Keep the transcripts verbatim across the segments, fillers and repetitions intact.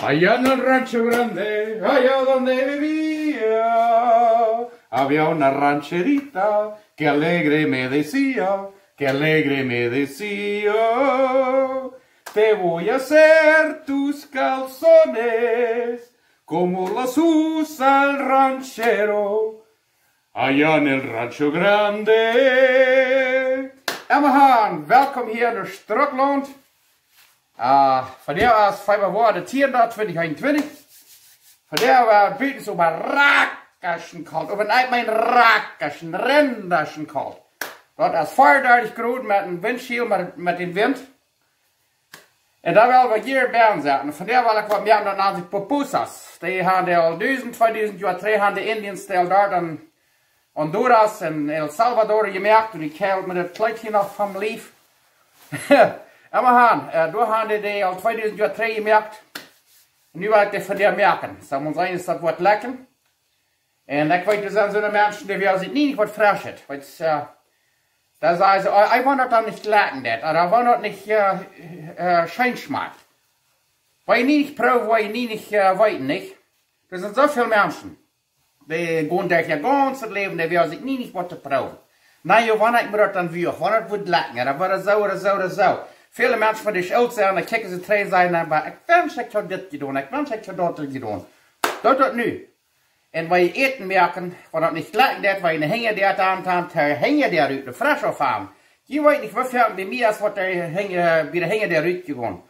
Allá en el Rancho Grande, allá donde vivía, había una rancherita que alegre me decía, que alegre me decía: "Te voy a hacer tus calzones como los usa el ranchero allá en el Rancho Grande." Emma han, welkom hia en Strucklaunt. Äh, vondoag es Februar de tiende, twintich eenuntwintich. Vondoag wia et buten soo oba rakjasch kolt. Oba ekj meen rakjasch, rinjasch kolt. Daut es veaundartich Grod met een Windschiew, met, met dän Wint. Un doa well wie hia bie setten. Vondoag well ekj waut moaken, daut nant sikj pupusas. Dee han dee aul dusent, tweedusent Joa trigj han de Indians dee aul doa en Honduras un El Salvador jemoakt. Un ekj hab mien Kjleet hia noch vom Lief. Emma han, äh, doa han dee dee aul tweedusent Joa trigj jemoakt. Un nu well ekj dee vondoag moaken. Soo, mol seenen, es daut waut lekja. Un ekj weet, doa sent soone Menschen, dee wellen sikj nie nich waut fresch äten. Weetst, äh, dan sajen see: "Oh, ekj well daut dan nich leckren, daut, ooda ekj well daut nich, äh, äh, scheen schmakjt." Waut jie nie nich proowen, woa jie nie nich, äh, weeten, nich? Doa sent soo väl Menschen, dee gonen derch äa gaunzet Läwen, dee wellen sikj nie nich waut to proowen. Na jo, wan ekj mie daut dan wuag, wan daut wudd leckren, dan wudd daut soo ooda soo ooda soo. Väle Menschen, waut dee oolt sent, dan kjikjen see trigj un sajen: "Na, oba ekj wensch, ekj haud dit jedonen, ekj wensch, ekj haud daut jedonen." Doot daut nu. Un wan jie Äten moaken, wan daut nich jlikj deit, wan jie ne Hinjadäa aun han, de Hinjadäa rut, de fresch aufhaben. Jie weeten nich, woo väl bie mie es waut de Hinja-, bie de Hinjadäa rut jegonen.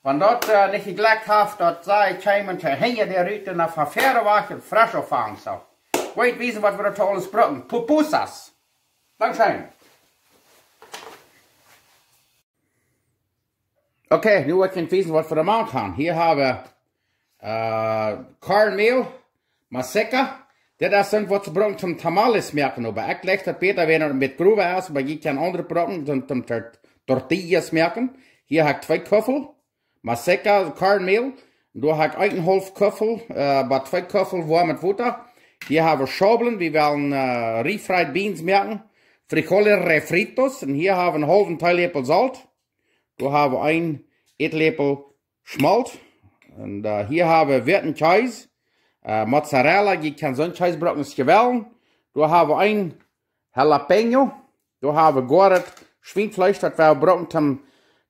Wan daut, äh, nich jejlikjt haft, daut see kjeemen de Hinjadäa rut un dan von wieda wajch un fresch aufhaben, soo. Ekj well wiesen, waut wie doa aules brucken. Pupusas. Dankscheen. Okay, nu well ekj junt wiesen, waut wie doa moaken gonen. Hia hab wie, äh, Kornmäl, Maseca. Dit es dan waut see brucken toom Tamales moaken, oba ekj jlikj daut bäta, wan daut een bät growa es, oba jie kjennen aundre brucken, toom, toom Tor-, Tortillas moaken. Hia hab ekj twee Kuffel Maseca, Kornmäl. Doa hab ekj eenenhaulf Kuffel, äh, bie twee Kuffel woamet Wota. Hia hab wie Schaublen, wie wellen, äh, refried beans moaken. Frijoles refritos. Un hia hab wie een haulwen Teeläpel Solt. Doa hab wie een Ätläpel Schmolt. Un, äh, hia hab wie witten Kjees. Äh, Mozzarella, jie kjennen soon Kjees brucken, es jewellen. Doa hab wie een Jalapeño. Doa hab wie goaret Schwienfleesch, daut wie brucken toom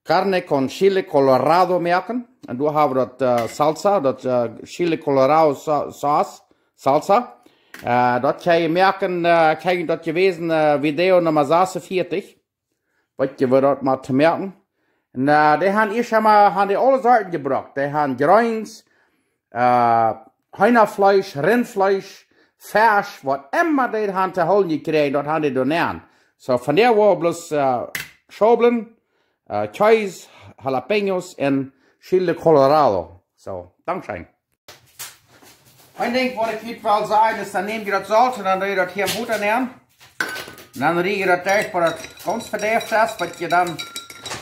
carne con chile colorado moaken. Un doa hab wie daut, äh, Salsa, daut, äh, chile colorado sa-, sauce, Salsa. Äh, daut kjenn jie moaken, äh, kjenn jie daut jewäsen, äh, Video Numma sasuntachentich. Weetst, woo daut mau to moaken. Un, äh, dee han ieescht emol, han dee aule Sorten jebrukt. Dee han Greens, äh, Heenafleesch, Rintfleesch, Fesch, waut emma dee han to hoolen jekjräajen, daut han dee doa nenn. Soo, vondoag woa wie bloos, äh, Schaublen, äh, Kjees, Jalapeños un Chile Colorado. Soo, dankscheen. Een Dinkj, waut ekj hia well sajen, es, dan näm jie daut Solt un dan doo jie daut hia em Wota nenn. Un dan rieej jie daut derch, bat daut gaunz vedeift es, bat jie dan,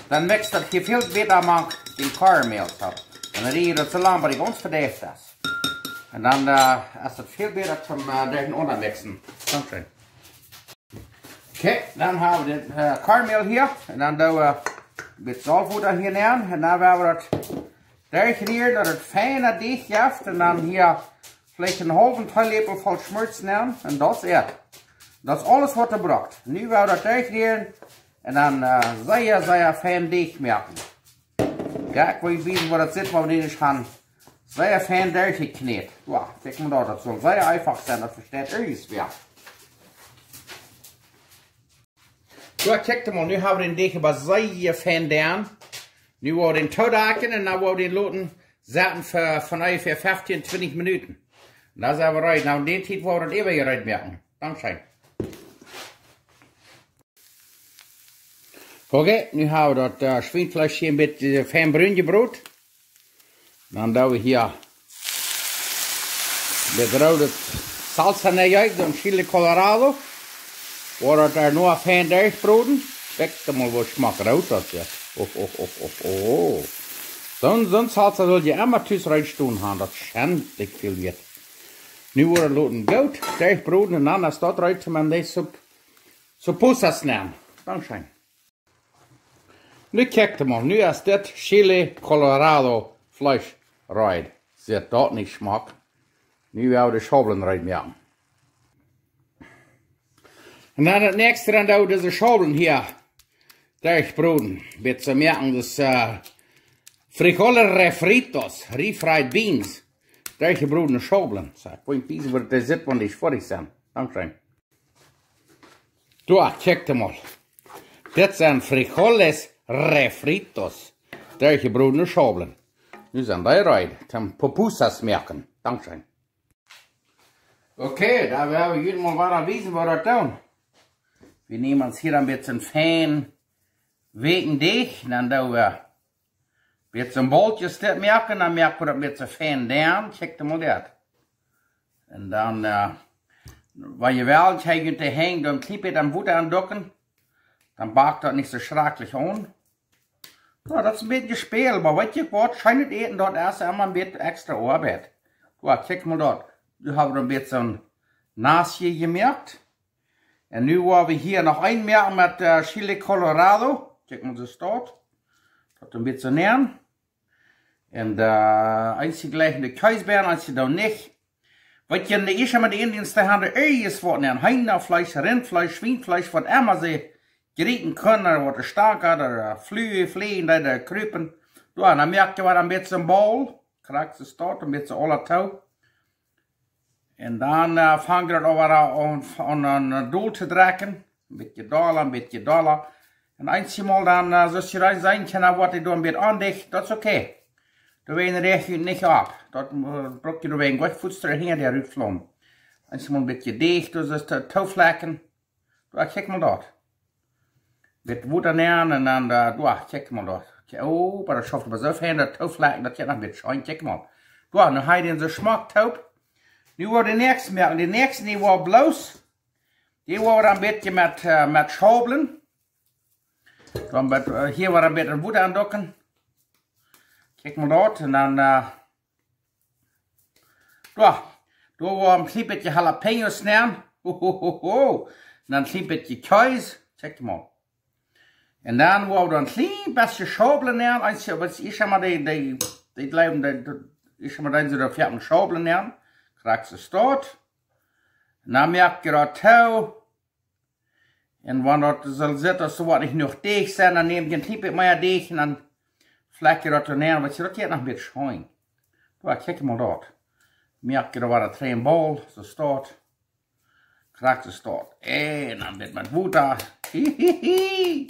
dan mixt daut hia väl bäta mank dän Kornmäl, soo. Dan rieej jie daut soo lang, bat daut gaunz vedeift es. Un dan, äh, es daut väl bäta toom, äh, derchenaunda mixen. Dankscheen. Okay, dan hab wie dit, äh, Kornmäl hia. Un dan doo wie dit Soltwota hia nenn. Un dan woa wie daut derchrieren, daut et feina Deajch jeft. Un dan hia veleicht een haulwen Teeläpel voll Schmolz nenn. Un daut es et. Daut es aules, waut et brukt. Nu woa wie daut derchrieren. Un dan, äh, sea, sea fein Deajch moaken. Jo, ekj well junt wiesen, woo daut sitt, wan wie dee nich han sea fein derchjekjnät. Jo, kjikj mol doa, daut saul sea eefach sennen, daut vesteit irjentwäa. Jo, kjikj mol, nu hab wie dän Deajch oba sea fein doa. Nu woa wie dän toodakjen un dan woa wie dän loten sitten fa, fa onjefäa feftieen, twintich Minuten. Un dan sent wie reed. Na, en dee Tiet woa wie daut äwaje reed moaken. Dankscheen. Okay, nu hab wie daut, äh, Schwienfleesch hia een bät, äh, fein brun jebrot. Dan doo wie hia de groode Salsa nenn, dän Chile Colorado. Woa wie daut nu fein derchbroden. Kjikj mol, woo schmock root daut es. Oh, oh, oh, oh, oh. Soon, soon Salsa saul jie emma tus reed stonen han, daut schent sikj väl wieet. Nu woa wie daut loten goot derchbroden un dan es daut reed, wan dee Supp Supposas nenn. Dankscheen. Nu kjikj mol, nu es dit Chile Colorado Fleesch reed. Sitt daut nich schmock? Nu woa wie de Schaublen reed moaken. Un dan daut näakjste, dan doo wie dise Schaublen hia derchbroden. Bät soo moaken, daut, äh, frijoles refritos, refried beans. Derchjebrodne Schaublen. Soo, ekj woa wiesen, woo dee sitt, wan dee foadich sent. Dankscheen. Doa, kjikjt mol. Dit sent frijoles refritos. Derchjebrodne Schaublen. Nu sent dee reed toom pupusas moaken. Dankscheen. Okay, dan woa wie junt mol wada wiesen, woo wie daut doonen. Wie nämen ons hia een bät fein weekjen Deech, dan doo wie bät Boolkjes dit moaken, dan moak wie daut bät fein denn, kjikjt mol dit. Un dan, äh, wan jie wellen, kjenn jie de Henj dan kjlien bät aun Wota aunducken, dan backt daut nich soo schrakjlich aun. Jo, daut es een bät Späl, oba weetst waut, scheenet Äten, daut es emma een bät extra Oabeit. Jo, kjikj mol daut. Nu hab wie een bät soon Nasje jemoakt. Un nu woa wie hia noch een moaken met, äh, Chile Colorado. Kjikj mol, soo steit daut een bät soo nenn. Un, äh, eenje jlikjen de Kjees bie, eenje dan nich. Waut jie enne ieeschte met de Indians to haben, irjent waut nenn. Heenafleesch, Rintfleesch, Schwienfleesch, waut emma see kjrieen kjennen, waut de Stank haft, ooda, äh, Flu-, Fleejen, dee, dee krupen. Jo, dan moak jie wada een bät Bool. Krakjt soo steit, een bät aula too. Un dan, äh, fangt daut aul wada aun, aun, aun, äh, dol to drekjen. Een bät dolla, een bät dolla. Un eenjemol dan, äh, soo aus jie dan seenen kjennen, woat dee dan een bät aundicht. Daut es okay. Doawäajen rajcht jie nich opp. Daut, äh, bruck jie doawäajen nich fuats hinja de Rut flommen. Eenjemol een bät dicht, daut es to, to flakjen. Jo, kjikj mol daut. Bät Wota nenn un dan, äh, jo, kjikj mol daut. Kjikj, oh, oba daut schauft oba soo fein, daut to flakjen, daut jeit noch een bät scheen, kjikj mol. Jo, nu hab jie dän soo schmock toop. Nu woa wie de näakjste moaken. De näakjste, dee woa wie bloos, dee woa wie dan een bät met, äh, met Schaublen. Dan met, äh, hia woa wie een bät Wota aunducken. Kjikj mol daut. Un dan, äh, jo, doa woa wie een kjlien bät jalapeños nenn. Ho, ho, ho, ho. Un dan een kjlien bät Kjees. Kjikj mol. Un dan woa wie dan een kjlien bät Schaublen nenn. Eenje, waut es emma dee, dee, dee jlikjen, dee, dee, es emma dee, soo daut wie haben Schaublen nenn. Krakjt soo steit. Un dan moak jie daut too. Un wan daut soo sitt, aus doa nich jenuach Deech sent, dan nämt jie een kjlien bät mea Deech un dan flakjt jie daut doa nenn, wiels daut jeit noch een bät scheen. Jo, kjikj mol daut. Moak jie doa wada een Bool, soo steit. Krakjt soo steit. Un dan met, met Wota. Hi, hi, hi.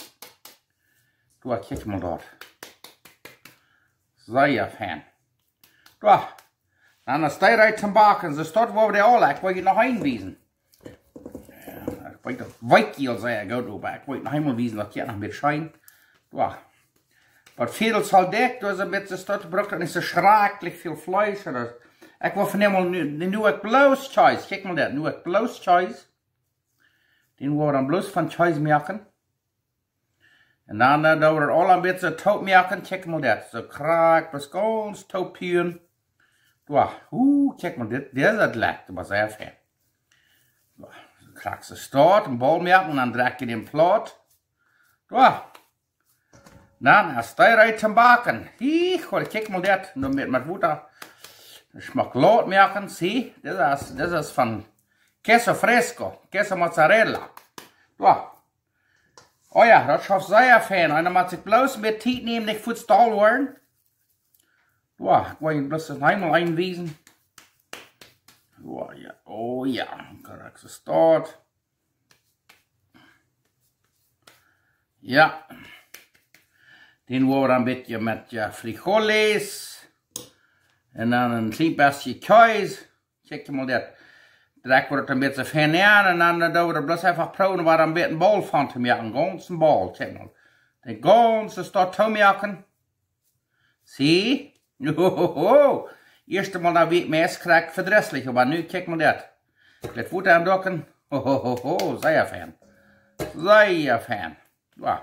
Jo, kjikj mol daut. Sea fein. Jo, dan es dee reed toom backen. Soo steit, woa wie dee aula. Ekj well junt noch eent wiesen. Jo, ekj weet daut, weet jie aul sea goot, oba ekj well noch eemol wiesen, daut jeit noch een bät scheen. Jo. Waut väl soo dikj, daut es een bät, soo steit, brukt daut nich soo schrakjlich väl Fleesch, ooda. Ekj well von däm mol nu, nu hab ekj bloos Kjees. Kjikj mol daut, nu hab ekj bloos Kjees. Dän woa wie dan bloos von Kjees moaken. Un dan, äh, doo wie daut aula een bät toop moaken, kjikj mol daut. Soo krakjt, daut es gaunz toop puren. Jo, hu, kjikj mol, dit, dit es daut lekjste, oba sea fein. Jo, soo krakjt soo steit, een Bool moaken, dan drekj jie dän plaut. Jo, dan es dee reed toom backen. Hie, kjikj mol daut, nu met, met Wota. Schmock laut moaken, see, dit es, dit es von queso fresco, queso mozzarella. Jo, oh jo, daut schauft sea fein. Un dan mott ekj bloos een bät Tiet nämen, nich fuats doll woaren. Jo, ekj well junt bloos noch eemol eent wiesen. Jo, jo, oh jo, krakjt soo steit. Jo. Dän woa wie dan een bät met, jo, frijoles. Un dan een kjlien bät Kjees. Kjikj mol daut. Drekj woat een bät fein aun un dan, äh, doo wie daut bloos eefach proowen, wua een bät een Bool von to moaken. Gaunz een Bool, kjikj mol. Dän gaunzen Stoff to moaken. See? Ho, ho, ho. Ieescht mol, daut wia meist krakjt vedrisslich, oba nu kjikj mol daut. Daut woat aunducken. Ho, ho, ho, ho, sea fein. Sea fein. Jo.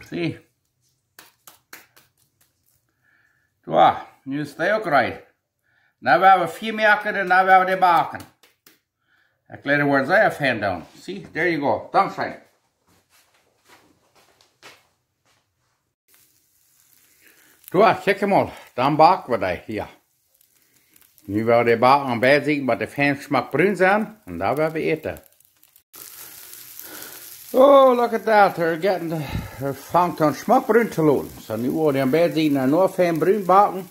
See? Jo, nu es dee uk reed. Nu woa wie Fia moaken un nu woa wie dee backen. Ekj leet daut sea fein doonen. See, there you go. Dankscheen. Jo, kjikj mol, dan bak wie dee hia. Nu woa wie dee baken aun beid Sieden, bat dee fein schmock brun sent. Un dan woa wie äten. Oh, look at that. They're getting, they're fangt aun schmock brun to loten. Soo, nu woa wie dee aun beid Sieden noch fein brun baken.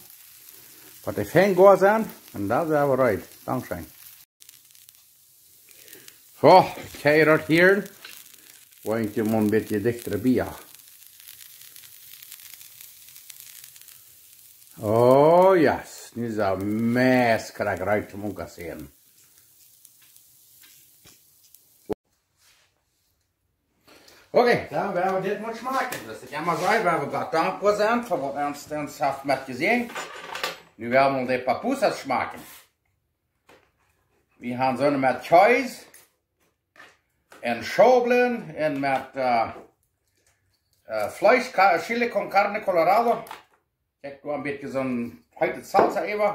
Bat dee fein goa sent. Un dan sent wie reed. Dankscheen. Soo, kjikj daut hia. Woa ekj mol een bät dichta bie. Oh, yes. Nu es daut Mess krakjt reed toom aunkassieren. Okay, dan woa wie dit mol schmakjen. Daut es emma soo, woa wie Gott dankboa sent fa waut hee ons, ons haft metjejäft. Nu woa wie mol de pupusas schmakjen. Wie haben soone met Kjees un Schaublen un met, äh, äh, Fleesch, Ka-, Chile con carne colorado. Kjikj, doa een bät soon heete Salsa äwa.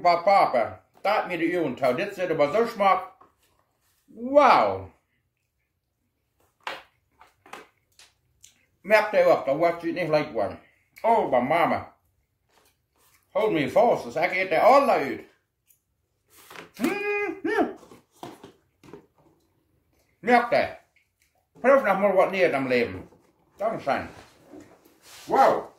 Ba Papa, daut mie de Uagen too. Dit sitt oba soo schmock. Wow. Moakt dee opp, daut woat junt nich leet woaren. Oh, ba Mama. Hool mie faust, daut ekj äten dee aula ut. Mm, mm. Moakt dee. Proow noch mol waut Niees em Läwen. Dankscheen. Wow.